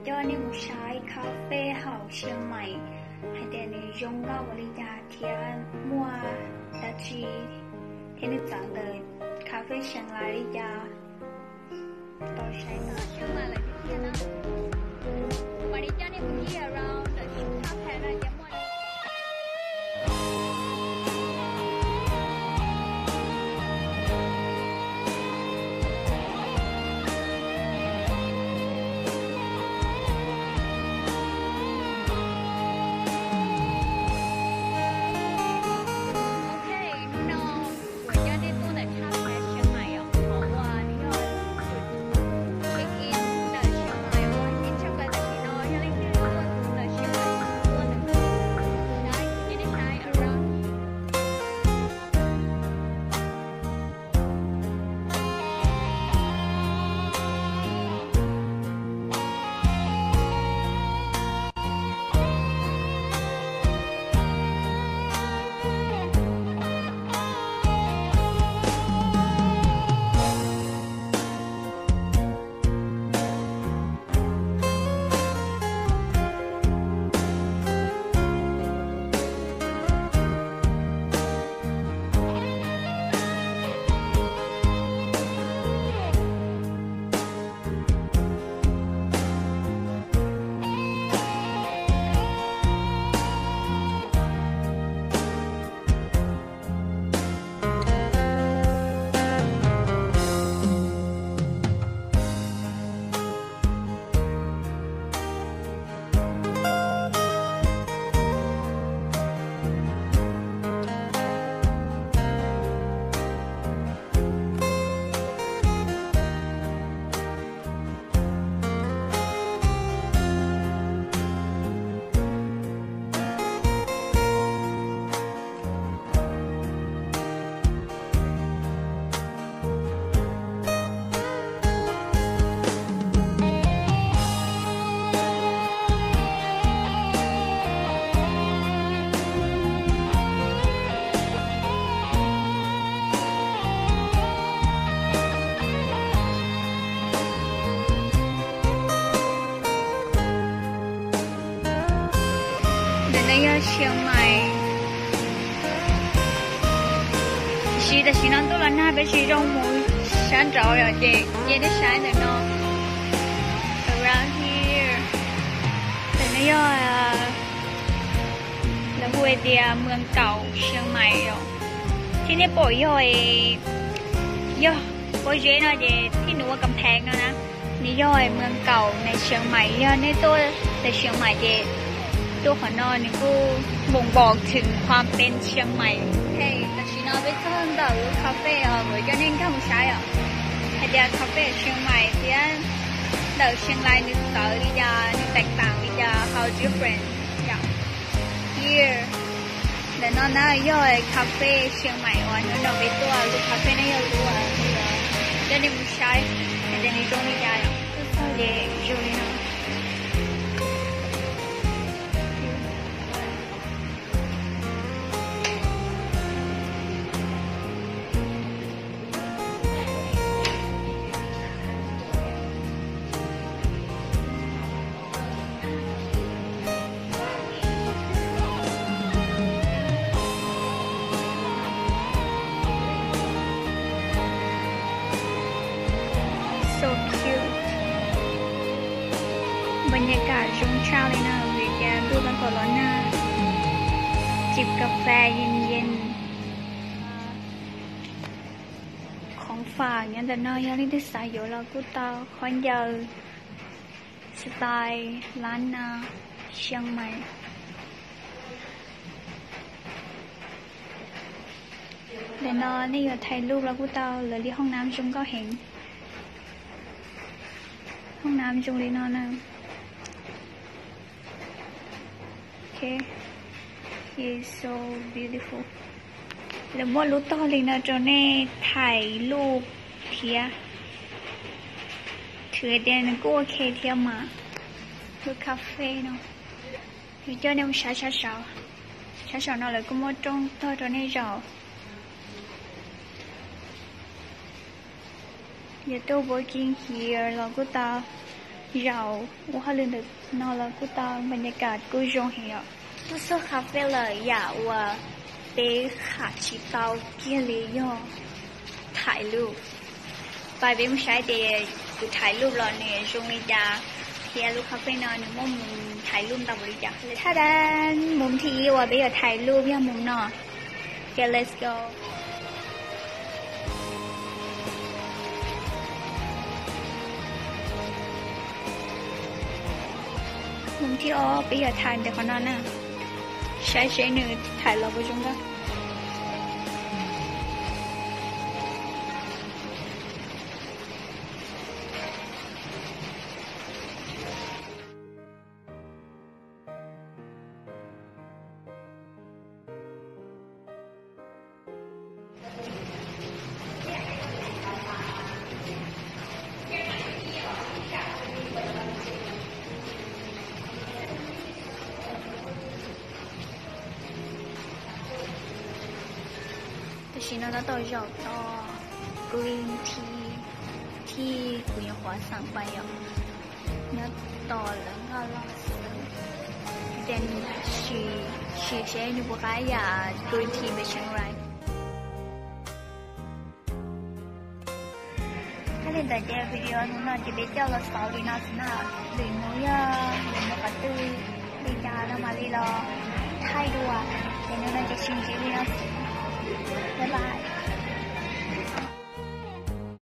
Coj nej mus saib cà phê hauv Xeev Maim hais tias nws zoo nkauj ua li cas thiab muaj dab tsi thiab nws txawv ntawm cà phê Xeev Lais li cas. Tau saib tau saib lawm tiag na. Mam li coj nej mus ncig around ntawm Xeev Maim no ces muaj Ok, hnub no kuv coj nej tuaj ntawm tshaj plaws Xeev Maim os, qhov uas yog check in ntawm Xeev Maim uas tshaj plaws tam sim no yog leej twg tuaj ntawm Xeev Maim tuaj ntawm no, kuv coj nej saib around. Ntawm no yog Xeev Maim. Tiam sis tam sim no ntuj los nag peb tsis zoo mus sab nraud yom, ces cia nej saib ntawm no. Around here. Ntawm no yog lawv hu hais tias เมืองเก่าเชียงใหม่ yom. Thiab nej pom yog, yog pob zeb no ces thiab nws ua kam pheej no na. Nws yog เมืองเก่าในเชียงใหม่ yog nej tuaj ntawm Xeev Maim ces tuaj qhov no nws kuj บ่งบอกถึงความเป็นเชียงใหม่. Tam sim no peb txog ntawm lub cafe os, kuv coj nej nkag mus saib os, hais tias cafe Xeev Maim thiab ntawm Xeev Lais nws txawv li cas, nws แตกต่าง li cas, how different. Yom, here. Ntawm no na yog cafe Xeev Maim uas hnub no peb tuaj, lub cafe no yog lub uas coj nej mus saib hais tias nws zoo li cas yom. Tuaj txog ces zoo li no. So cute. บรรยากาศ zoo tshaj li no vim tias ntuj tau kom los nag, จิบกาแฟเย็นๆ. Khoov fam nyob ntawm no, yog leej twg xav yuav los kuj tau, khaub ncaws style ล้านนา Xeev Maim. Ntawm no nej yuav thais lub los kuj tau, lawv li hoob nam zoo nkauj heev. Hoob nam zoo li no na. Okay, it's so beautiful. Lawv muaj lub tog li no rau nej thais lub thiab. Thwm hais tias nws kuj ok thiab mas. Lub cafe no, yus coj nej mus saib sab saud. Sab saud no lawv kuj muaj rooj tog rau nej zaum. Yog tuaj working here los kuj tau. Zaum ua hauj lwm ntawm no los kuj tau, npa nya kas kuj zoo heev os. Tuaj txog cà phê lawm, yam uas peb qham tsis tau kiag li yog thaij lub. Pais peb mus saib tias kuv thaij lub los nws zoo li cas, thiab lub cà phê no nws muaj mus thaij lub ntau npaum li cas. Tha da, mus thib ib uas peb yuav thaij lub yog mus no. Okay, let's go. Mus thib ob peb yuav thaij ntawm qhov no na, saib seb nws thaij los puas zoo nkauj. Tam sim no tab tom zaum tau green tea, tea kuv nyuam qhuav xeem pais yom, nyob tom lawv nkoj los xwb. Tias nws sim, sim seb nws puas qab yam green tea pem Chiang Rai. Yog li ntawd ces video hnub no ces peb coj los xaus li no xwb na. Lwm hnub yog lwm hnub qhov twg li cas no mam li los thaij dua. Ces hnub no ces sib ntsib li no xwb. Bye bye.